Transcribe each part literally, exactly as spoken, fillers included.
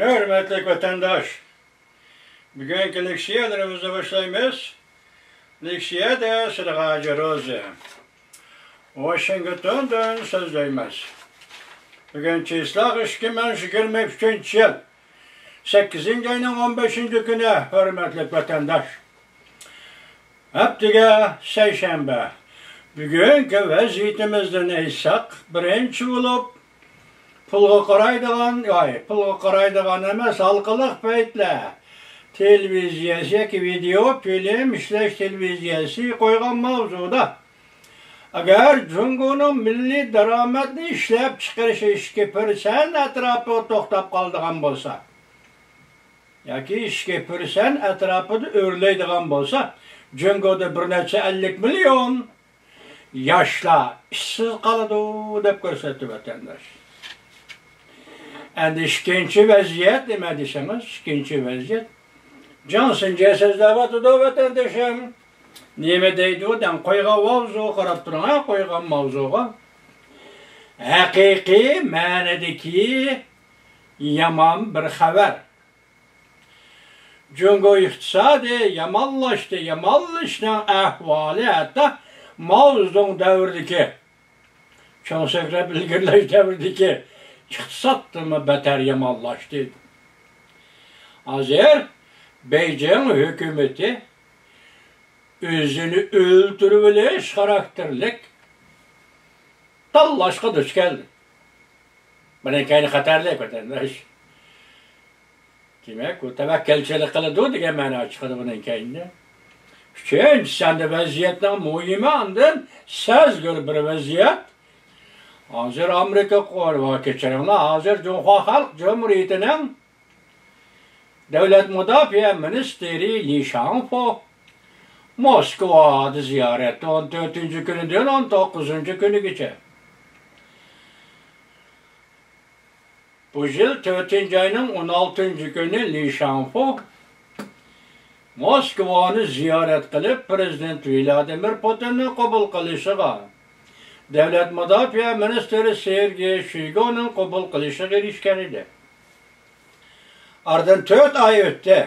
ھۆرمەتلىك ۋەتەنداش، بۈگۈنكى لېكسىيەلىرىمىزنى باشلايمىز. لېكسىيەدە سىلىغا ھاجى روزى. ۋاشىنگتوندىن سۆزلەيمىز. بۈگۈن چىسلاق ئىككى مىڭ يىگىرمە ئۈچىنچى يىل، سەككىزىنچى ئاينىڭ ئون بەشىنچى كۈنى، ھۆرمەتلىك ۋەتەنداش. ھەپتىگە سەيشەنبە. بۈگۈنكى ۋەزىيىتىمىزدىن ئېيتساق، بىرىنچى بولۇپ، پۇلغا قارايدىغان، ئاي، پۇلغا قارايدىغان ئەمەس، ھالقىلىق پەيتلەر تېلېۋىزىيەسى ياكى ۋىدېئو فىلىم ئىشلەش تېلېۋىزىيەسى قويغان ماۋزۇدا، ئەگەر جۇڭگونىڭ مىللىي دارامەتنى ئىشلەپچىقىرىشى ئىككى پىرسەنت ئەتراپىغا توختاپ قالىدىغان بولسا، ياكى ئىككى پىرسەنت ئەتراپىدا ئۆرلەيدىغان بولسا، جۇڭگودا بىر نەچچە ئەللىك مىليون ياشلار ئىشسىز قالىدۇ، دەپ كۆرسەتتى ۋەتەنداش. ئەندى ئىككىنچى ۋەزىيەت نېمە دېسىڭىز، ئىككىنچى ۋەزىيەت. جاڭ سىنجيې سۆزلەۋاتىدۇ، ۋەتەندىشىم. نېمە دەيدۇ دەڭ، قويغان ماۋزۇغا قاراپ تۇرۇڭ، ھە، قويغان ماۋزۇغا. ھەقىقىي مەنىدىكى يامان بىر خەۋەر. جۇڭگو ئىقتىسادى يامانلاشتى، يامانلىشىشنىڭ ئەھۋالى ھەتتا ماۋزېدۇڭ دەۋرىدىكى، چوڭ سۆكرەپ ئىلگىرىلەش دەۋرىدىكى ئىقتىسادتىنمۇ بەتەر يامانلاشتى. ھازىر بېيجىڭ ھۆكۈمىتى ئۆزىنى ئۆلتۈرۈۋېلىش خاراكتېرلىك تاللاشقا دۇچ كەلدى. بۇنىڭ كەينى خەتەرلىك، ۋەتەنداش. دېمەك، ئۇ تەۋەككەلچىلىك قىلىدۇ دېگەن مەنا چىقىدۇ بۇنىڭ كەينىدىن. ئۈچىنچىسى، ئەمدى ۋەزىيەتنىڭ مۇھىمى ئاندىن سەزگۈر بىر ۋەزىيەت. ھازىر ئامېرىكا قورۇ-، كەچۈرۈڭلار، ھازىر جۇڭخۇا خەلق جۇمھۇرىيىتىنىڭ دۆلەت مۇداپىئە مىنىستىرى لى شاڭفۇ موسكۋادا زىيارەتتە، ئون تۆتىنچى كۈنىدىن ئون توققۇزىنچى كۈنىگىچە. بۇ يىل تۆتىنچى ئاينىڭ ئون ئالتىنچى كۈنى لى شاڭفۇ موسكۋانى زىيارەت قىلىپ، پىرېزىدېنت ۋلادىمىر پۇتىننى قوبۇل قىلىشىغا، دۆلەت مۇداپىئە مىنىستىرى سېرگېي شويگۇنىڭ قوبۇل قىلىشىغا ئېرىشكەن ئىدى. ئارىدىن تۆت ئاي ئۆتتى.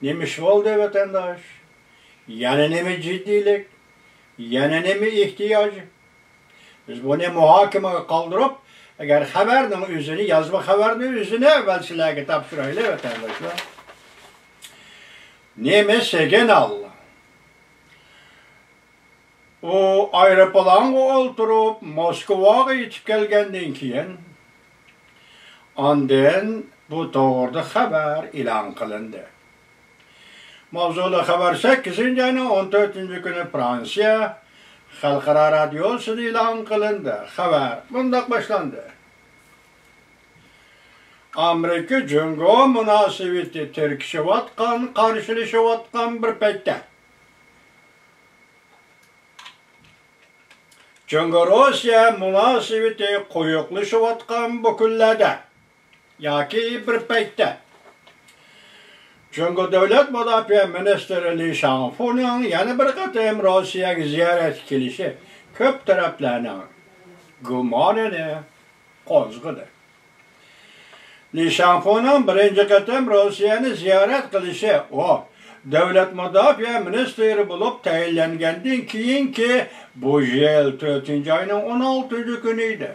نېمە ئىش بولدى، ۋەتەنداش؟ يەنە نېمە جىددىيلىك؟ يەنە نېمە ئېھتىياج؟ بىز بۇنى مۇھاكىمىگە قالدۇرۇپ، ئەگەر خەۋەرنىڭ ئۆزىنى، يازما خەۋەرنىڭ ئۆزىنى ئەۋۋەل سىلەرگە تاپشۇرايلى، ۋەتەنداشلار. نېمە سىگنال؟ ئۇ ئايروپىلانغا ئولتۇرۇپ، موسكۋاغا يېتىپ كەلگەندىن كېيىن، ئاندىن بۇ توغرىدا خەۋەر ئېلان قىلىندى. ماۋزۇلۇق خەۋەر سەككىزىنچى ئاينىڭ ئون تۆتىنچى كۈنى فرانسىيە خەلقئارا رادىيوسىدا ئېلان قىلىندى. خەۋەر مۇنداق باشلاندى. ئامېرىكا جۇڭگو مۇناسىۋىتى تىركىشىۋاتقان، قارشىلىشىۋاتقان بىر پەيتتە، جۇڭگو روسىيە مۇناسىۋىتى قويۇقلىشىۋاتقان بۇ كۈنلەردە ياكى بىر پەيتتە جۇڭگو دۆلەت مۇداپىئە مىنىستىرى لى شاڭفۇنىڭ يەنە بىر قېتىم روسىيەگە زىيارەتكە كېلىشى كۆپ تەرەپلەرنىڭ گۇمانىنى قوزغىدى. لى شاڭفۇنىڭ بىرىنچى قېتىم روسىيەنى زىيارەت قىلىشى ئۇ دۆلەت مۇداپىئە مىنىستىرى بولۇپ تەيىنلەنگەندىن كېيىنكى بۇ يىل تۆتىنچى ئاينىڭ ئون ئالتىنچى كۈنى ئىدى.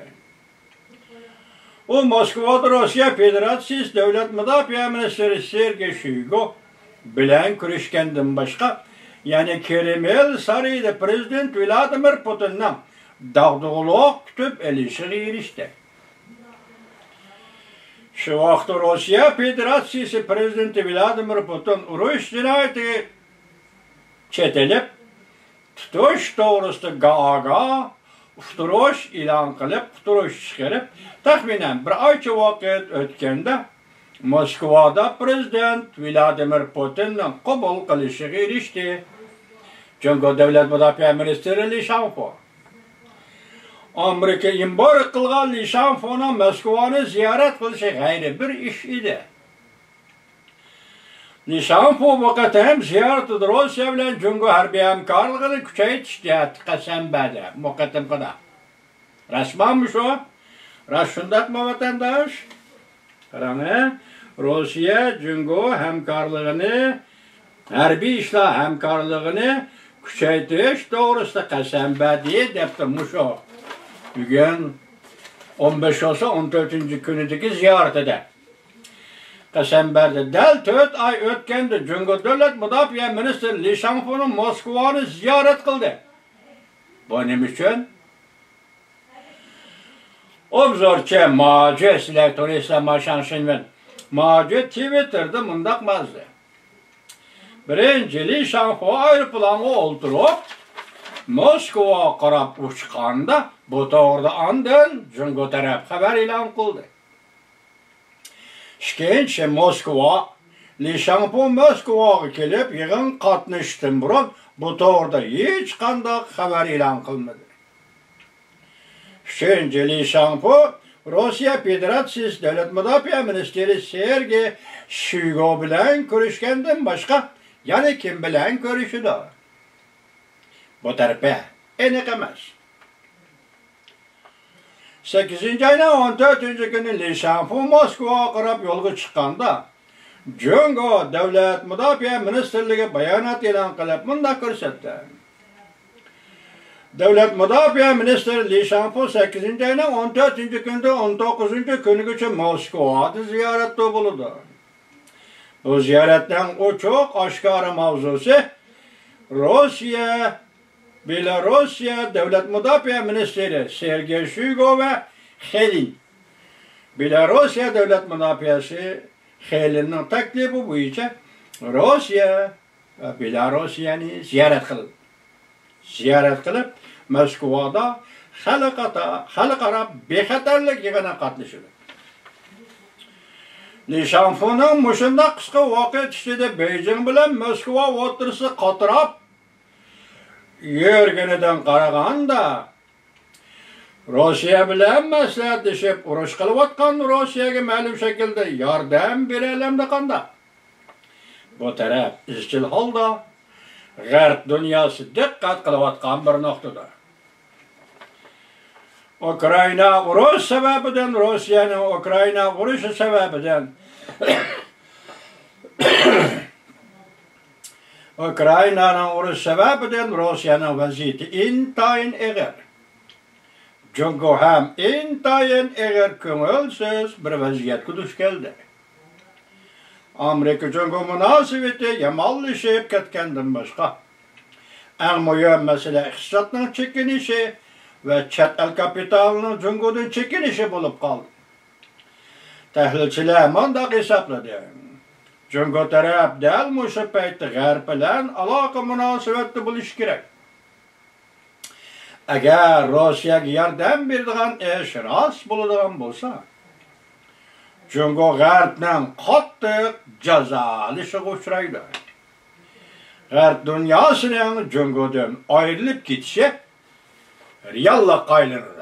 ئۇ موسكۋادا روسىيە فېدېراتسىيىسى دۆلەت مۇداپىئە مىنىستىرى سېرگېي شويگۇ بىلەن كۆرۈشكەندىن باشقا، يەنە كرېمىل سارىيىدا پىرېزىدېنت ۋلادىمىر پۇتىننىڭ داغدۇغىلىق كۈتۈپ ئېلىشىغا ئېرىشتى. شۇ ۋاقىتتا روسىيە فېدېراتسىيىسى پىرېزىدېنتى ۋلادىمىر پۇتىن ئۇرۇش جىنايىتى چېتىلىپ تۇتۇش توغرىسىدا گاگا ئۇقتۇرۇش ئېلان قىلىپ، ئۇقتۇرۇش چىقىرىپ، تەخمىنەن بىر ئايچە ۋاقىت ئۆتكەندە، موسكۋادا پىرېزىدېنت ۋلادىمىر پۇتىننىڭ قوبۇل قىلىشىغا ئېرىشتى. جۇڭگو دۆلەت مۇداپىئە مىنىستىرى لى شاڭفۇ. ئامېرىكا ئېمبارگو قىلغان لى شاڭفۇنىڭ موسكۋانى زىيارەت قىلىشى غەيرىي بىر ئىش ئىدى. لى شاڭفۇ بۇ قېتىم زىيارىتىدە روسىيە بىلەن جۇڭگو ھەربىي ھەمكارلىقىنى كۈچەيتىش جەھەتتە قەسەم بەردى. بۇ قېتىمقىدا. راستمۇ شۇ؟ راست شۇنداقمۇ، ۋەتەنداش؟ قاراڭ، ھە؟ روسىيە جۇڭگو ھەمكارلىقىنى، ھەربىي ئىشلار ھەمكارلىقىنى كۈچەيتىش توغرىسىدا قەسەم بەردى، دەپتۇ مۇشۇ بۈگۈن ئون بەش بولسا ئون تۆتىنچى كۈنىدىكى زىيارىتىدە. قەسەم بەردى. دەل تۆت ئاي ئۆتكەندە جۇڭگو دۆلەت مۇداپىئە مىنىستىرى لى شاڭفۇنىڭ موسكۋانى زىيارەت قىلدى. بۇ نېمە ئۈچۈن؟ ئوبزورچى ماجۈ، سىلەر تونۇيسىلەر، ما شاڭشىنۋېن. ماجۈ تىۋىتتېردا مۇنداق يازدى: بىرىنچى، لى شاڭفۇ ئايروپىلانغا ئولتۇرۇپ، موسكۋاغا قاراپ ئۇچقاندا، بۇ توغرىدا ئاندىن جۇڭگو تەرەپ خەۋەر ئېلان قىلدى. ئىككىنچى، موسكۋا. لى شاڭفۇ موسكۋاغا كېلىپ، يىغىنغا قاتنىشىشتىن بۇرۇن بۇ توغرىدا ھېچقانداق خەۋەر ئېلان قىلمىدى. ئۈچىنچى، لى شاڭفۇ روسىيە فېدېراتسىيىسى دۆلەت مۇداپىئە مىنىستىرى سېرگېي شويگۇ بىلەن كۆرۈشكەندىن باشقا يەنە كىم بىلەن كۆرۈشىدۇ؟ بۇ تەرىپى ئېنىق ئەمەس. سەككىزىنچى ئاينىڭ ئون تۆتىنچى كۈنى لى شاڭفۇ موسكۋاغا قاراپ يولغا چىققاندا، جۇڭگو دۆلەت مۇداپىئە مىنىستىرلىكى بايانات ئېلان قىلىپ مۇنداق كۆرسەتتى: دۆلەت مۇداپىئە مىنىستىرى لى شاڭفۇ سەككىزىنچى ئاينىڭ ئون تۆتىنچى كۈنىدىن ئون توققۇزىنچى كۈنىگىچە موسكۋادا زىيارەتتە بولىدۇ. بۇ زىيارەتنىڭ ئوچۇق ئاشكارا ماۋزۇسى روسىيە، بېلاروسىيە دۆلەت مۇداپىئە مىنىستىرى سېرگېي شويگۇ ۋە خېلىن. بېلاروسىيە دۆلەت مۇداپىئەسى خېلىننىڭ تەكلىپى بويىچە روسىيە ۋە بېلاروسىيەنى زىيارەت قىلدى. زىيارەت قىلىپ، موسكۋادا خەلقئارا، خەلقئارا بىخەتەرلىك يىغىنىغا قاتنىشىدۇ. لى شاڭفۇنىڭ مۇشۇنداق قىسقا ۋاقىت ئىچىدە بېيجىڭ بىلەن موسكۋا ئوتتۇرىسىدا قاتراپ يۈرگىنىدىن قارىغاندا، روسىيە بىلەن مەسلىھەتلىشىپ ئۇرۇش قىلىۋاتقان روسىيەگە مەلۇم شەكىلدە ياردەم بېرەلەمدۇ قانداق؟ بۇ تەرەپ ئىزچىل ھالدا غەرب دۇنياسى دىققەت قىلىۋاتقان بىر نۇقتىدۇر. ئۇكرائىنا ئۇرۇش سەۋەبىدىن، روسىيەنىڭ ئۇكرائىنا ئۇرۇشى سەۋەبىدىن ئۇكرائىنانىڭ ئۇرۇشى سەۋەبىدىن روسىيەنىڭ ۋەزىيىتى ئىنتايىن ئېغىر. جۇڭگو ھەم ئىنتايىن ئېغىر كۆڭۈلسىز بىر ۋەزىيەتكە دۇچ كەلدى. ئامېرىكا جۇڭگو مۇناسىۋىتى يامانلىشىپ كەتكەندىن باشقا، ئەڭ مۇھىم مەسىلە ئىقتىسادنىڭ چېكىنىشى ۋە چەت ئەل كاپىتالىنىڭ جۇڭگودىن چېكىنىشى بولۇپ قالدى. تەھلىلچىلەر مۇنداق ھېسابلىدى: جۇڭگو تەرەپ دەل مۇشۇ پەيتتە غەرب بىلەن ئالاقە مۇناسىۋەتتە بولۇشى كېرەك. ئەگەر روسىيەگە ياردەم بېرىدىغان ئىش راست بولىدىغان بولسا، جۇڭگو غەربنىڭ قاتتىق جازالىشىغا ئۇچرايدۇ. غەرب دۇنياسىنىڭ جۇڭگودىن ئايرىلىپ كېتىشى رېئاللىققا ئايلىنىدۇ.